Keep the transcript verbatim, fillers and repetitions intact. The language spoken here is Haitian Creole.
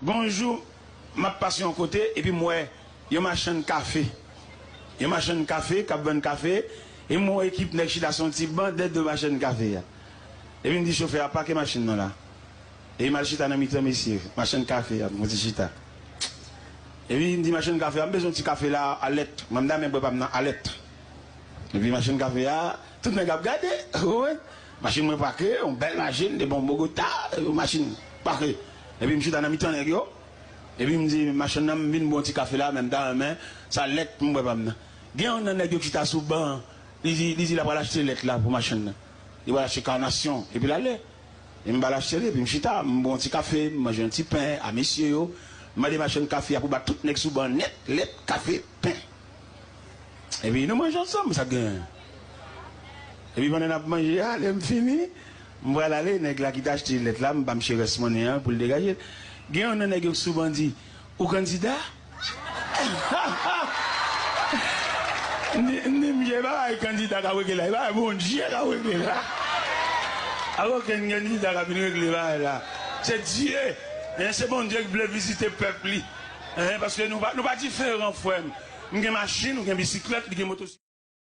Gon jou, m ap pase yon kote, epi m wè yon machann kafe. Yon machann kafe k ap vann kafe, e m wè yon ekip nèg chita sou yon ti ban dèyè do machann kafe a. Epi m di chofè a, "Pake machin nan la." Epi m al chita nan mitan mesye, machann kafe a, m ti chita. Epi m di machann kafe a, "M bezwen yon ti kafe la, a lèt. Mwen m ta renmen bwè pa m nan a lèt." Epi machann kafe a, tout nèg ap gade, ou konprann? Machin mwen pake, yon bèl machin, de bon Bogota, yon machin pake. Epi m chita nan mitan nèg yo. Epi m di machann nan, "M vin bwè yon ti kafe la, men m ta renmen sa lèt pou m bwè pa m nan." Gen youn nan nèg yo ki chita sou ban an, li di, li di l ap al achte lèt la pou machann nan. Li pral achte kanasyon, epi l ale. E m ba l achte li, epi m chita, m bwè yon ti kafe, m manje yon ti pen a mesye yo. M mande machann kafe a pou ba tout nèg sou ban nèt, lèt, kafe, pen. Epi nou manje ansanm, sa k genyen. Epi pandan n ap manje a, lè m fini, m pral ale, nèg la ki t achte lèt la, m ba misye rès monnen an pou l degaje l. Gen youn nan nèg yo k sou ban di, "Ou kandida?" M di, m di, "Misye, e pa bagay kandida k ap regle la, e bagay Bondye k ap regle la. A okenn kandida k ap vin regle bagay la. Se Dye, en, se Bondye ki vle vizite pèp li. En, paske nou pa, nou pa diferan, frè m. M gen machin, ou gen bisiklèt, li gen motosiklèt."